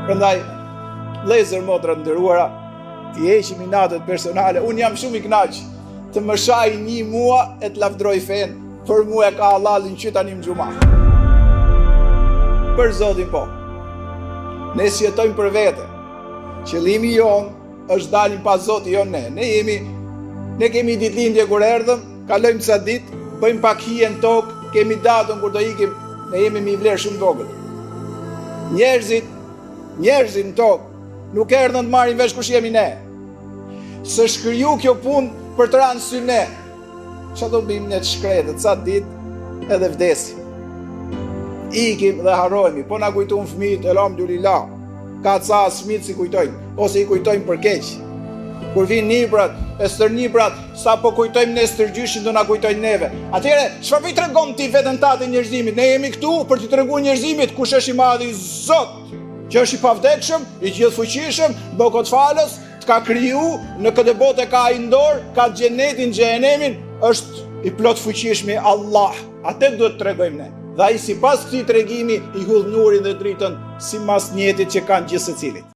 Prandaj, vëllezër motra të nderuara, t'i heqim inatet personale. Unë jam shumë i kënaq të më shajë një mua e të lavdroj fenë, për mua e ka hallallin që tani në xhuma. Për Zotin po. Ne s'jetojmë për vete. Qëllimi jonë është dalim pa Zoti jo ne. Ne jemi ne kemi ditëlindje kur erdhëm, kalojmë ca ditë, bëjmë pak hije në tokë, kemi datën kur do ikim, ne jemi me vlerë shumë të vogël. Njerëzit, njerëzit në tokë nuk erdhën të marrin vesh kush jemi ne. S'është kriju kjo punë për të ranë sy ne. Ça do bëjmë ne të shkretët, ca ditë edhe vdesim. Ikim dhe harrohemi, po na kujtun fëmijët, elhamdulilah. Ka ca as fëmijët s'i kujtojnë, ose i kujtojnë për keq. Kur vijnë niprat, e stërniprat, sa po kujtojmë ne stërgjyshin do na kujtojnë neve. Atëherë, çfarë po i tregon ti veten tate njerëzimit? Ne jemi këtu për t'i treguar njerëzimit kush është i madhi Zot, që është i pavdekshëm, i gjithëfuqishëm, bokotfalës, të ka kriju, në këtë botë e ka ai në dorë, ka xhenetin, xhehenemin, është i plotfuqishmi Allah. Atë duhet të tregojmë ne. Dhe ai sipas këtij tregimi i hudh nurin dhe dritën sipas nijetit që kanë gjithsecilit.